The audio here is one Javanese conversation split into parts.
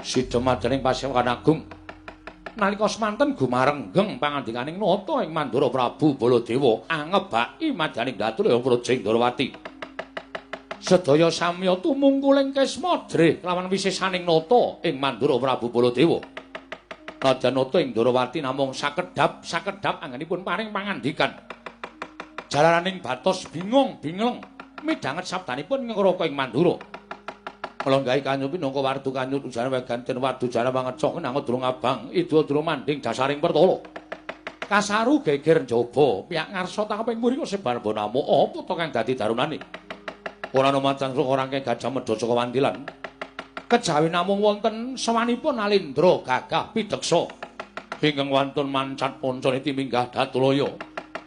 Sida madyaning Pasewokan Agung. Nalika semanten gumarenggeng pangandikaning nata ing Mandura Prabu Baladewa angebaki madyaning Datulaya Praja Ndrawati. Sedaya samya tumungkuling kisma dreh lawan wisesaning nata ing Mandura Prabu Baladewa. Nadyan nata ing Ndrawati namung sakedhap-sakedhap anggenipun paring pangandikan. Jalaraning batos bingung bingleng midhanget sabdanipun ngraka ing Mandura. Melonggahi kanyut pinangka wardu kanyut ujana weganten wardu jana pangecok nang durung abang ida durung manding dasaring pertala. Kasaru geger njaba pihak ngarsa takeping mriko sebar bonamu apa to kang dadi darunane. Ora ana macan ora gajah medha saka wandilan. Kejawi namung wonten sawanipun Nalindra gagah pideksa ingkang wantun mancat poncone timinggah Datulaya.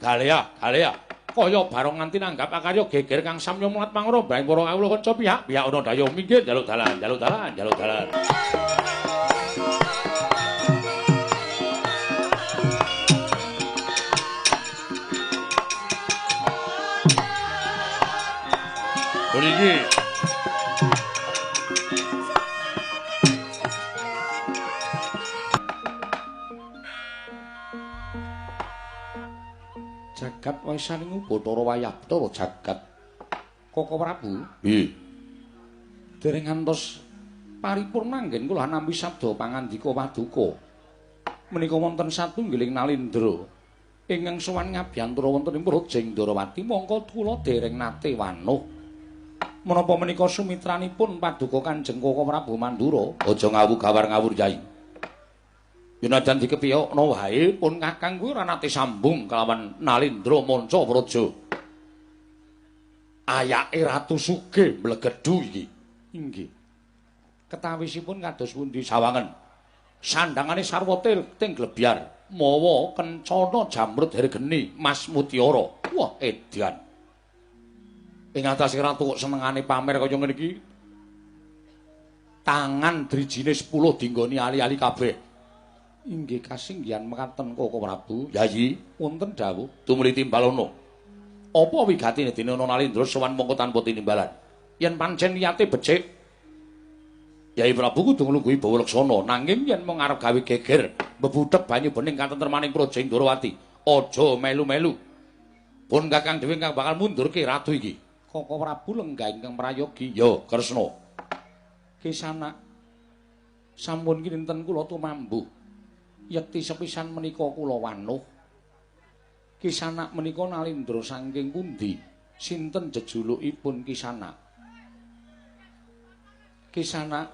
Galeah galeah kaya barong nganti nanggap akarya geger kang samya mulat mangro brang para kawula kanca pihak pihak ana daya minggir njaluk dalan njaluk dalan njaluk dalan. Iki jagat waisaning Bathara wayah Bathara jagat Koko Prabu. Nggih. Dereng ngantos paripurna anggen kula nampi sabda pangandika paduka. Menika wonten satunggiling Nalindra ingkang sowan ngabiyantara wonten ing Praja Ndrawati mongko kula dereng nate wanuh. Menapa menika sumitranipun paduka Kanjeng Koko Prabu Mandura? Aja ngawu gawar ngawur Yai. Yunajan dikepiyokno wae pun kakang kuwi ora nate sambung kelawan Nalindra manca praja. Ayake Ratu Sugih mlegedhu iki. Inggih. Ketawisipun kados pundi sawangen. Sandangane sarwa ting glebyar mawa kencana jamrud hergeni Mas Mutiara. Wah edan. Ing atase ratu kok senengane pamer kaya ngene iki. Tangan drijine 10 dinggoni ali-ali kabeh. Inggih kasinggihan mekaten Koko Prabu. Yayi, wonten dawuh tumuli timbalono. Apa wigatine dene Nalindra sowan mongko tanpa tinimbalan? Yen pancen niyate becik, Yayi Prabu kudu nglungguhi Bawa Laksana, nanging yen mung arep gawe geger, mbebuthek banyu bening katentremaning Praja Ndrawati, aja melu-melu. Pun kakang dhewe kang bakal mundurke ratu iki. Koko Prabu lenggah ingkang prayogi. Ya, Kresna. Kisana sampun kinten kula tumambuh. Yekti sepisan menika kula wanuh. Kisanak menika Nalindra saking pundi? Sinten jejulukipun Kisanak? Kisanak